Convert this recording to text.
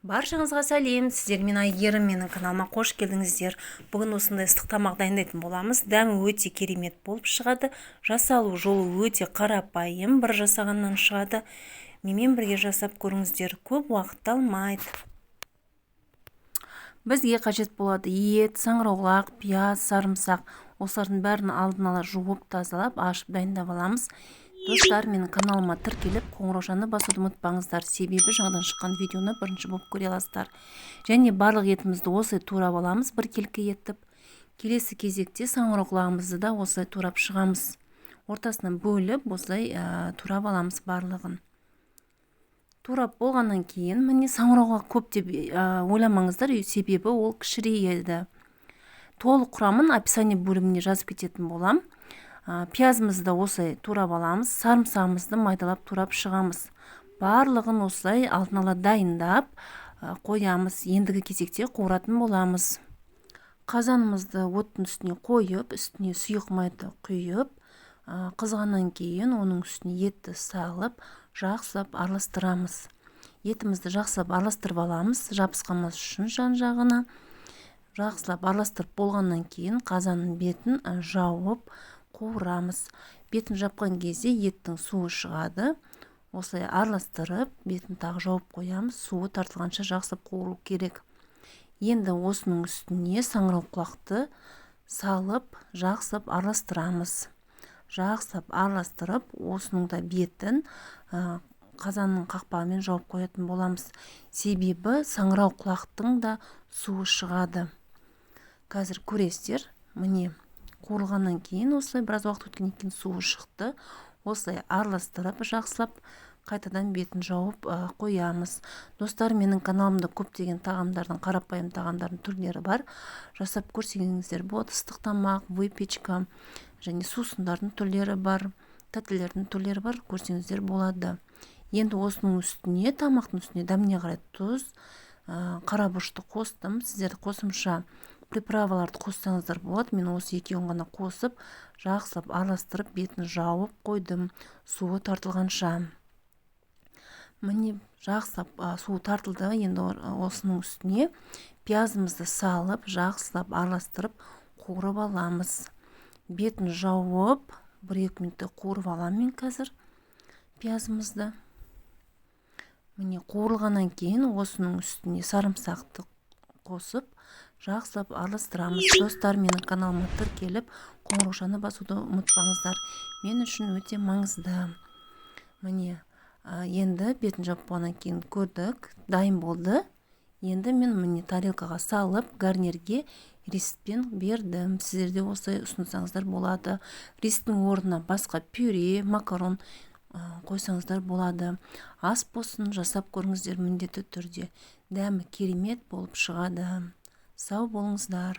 Баршаңызға сәлем! Сіздермен Әйгерім. Менің каналыма қош келдіңіздер. Бүгін осындай ыстық тамақ дайындайтын боламыз. Дәмі өте керемет болып шығады. Жасалу жолы өте қарапайым, бір жасағаннан шығады. Менімен бірге жасап көріңіздер, көп уақыт алмайды. Бізге қажет болады ет, саңырауқұлақ, пияз, сарымсақ. Осылардың бәрін алдын ала жуып, тазалап, ашып дайындап аламыз. Достар, менің каналыма тіркеліп, қоңыраушаны басуды ұмытпаңыздар, себебі жаңадан шыққан видеоны бірінші болып көре аласыздар. Және барлық етімізді осылай турап аламыз біркелкі етіп. Келесі кезекте саңырауқұлағымызды да осылай турап шығамыз. Ортасынан бөліп, осылай турап аламыз барлығын. Турап болғаннан кейін, міне, саңырауқұлақ көп деп ойламаңыздар, себебі ол кішірейеді. Толық құрамын описание бөліміне жазып кететін болам. Пиязымызды да осылай турап аламыз, сарымсағымызды майдалап турап шығамыз. Барлығын осылай алдын ала дайындап қоямыз. Ендігі кезекте қуыратын боламыз. Қазанымызды оттың үстіне қойып, үстіне сұйық майды құйып, қызғаннан кейін оның үстіне етті салып, жақсылап араластырамыз. Етімізді жақсылап араластырып аламыз, жабысып қалмас үшін жан жағына. Жақсылап араластырып болғаннан кейін қазанның бетін жауып қуырамыз. Бетін жапқан кезде еттің суы шығады. Осылай араластырып, бетін тағы жауып қоямыз. Суы тартылғанша жақсылап қуыру керек. Енді осының үстіне саңырауқұлақты салып, жақсылап араластырамыз. Жақсылап араластырып, осының да бетін қазанның қақпағымен жауып қоятын боламыз, себебі саңырауқұлақтың да суы шығады. Қазір көресіздер, міне, қуырылғаннан кейін осылай біраз уақыт өткеннен кейін суы шықты. Осылай араластырып, жақсылап қайтадан бетін жауып қоямыз. Достар, менің каналымда көптеген тағамдардың, қарапайым тағамдардың түрлері бар, жасап көрсеңіздер болады. Ыстық тамақ, выпечка және сусындардың түрлері бар, тәттілердің түрлері бар, көрсеңіздер болады. Енді осының үстіне, тамақтың үстіне дәміне қарай тұз, қара бұрышты қостым. Сіздер қосымша приправаларды қоссаңыздар болады. Мен осы екеуін ғана қосып, жақсылап араластырып, бетін жауып қойдым суы тартылғанша. Міне, жақсылап суы тартылды. Енді осының үстіне пиязымызды салып, жақсылап араластырып, қуырып аламыз. Бетін жауып, 1-2 минуттай қуырып аламын мен қазір пиязымызды. Міне, қуырылғаннан кейін осының үстіне сарымсақты қосып, жақсылап араластырамыз. Достар, менің каналыма тіркеліп, қоңыраушаны басуды ұмытпаңыздар, мен үшін өте маңызды. Міне, енді бетін жауып болғаннан кейін көрдік, дайын болды. Енді мен, міне, тарелкаға салып, гарнирге риспен бердім. Сіздер де осылай ұсынсаңыздар болады. Ристің орнына басқа пюре, макарон қойсаңыздар болады. Ас болсын! Жасап көріңіздер міндетті түрде, дәмі керемет болып шығады. Сау болыңыздар!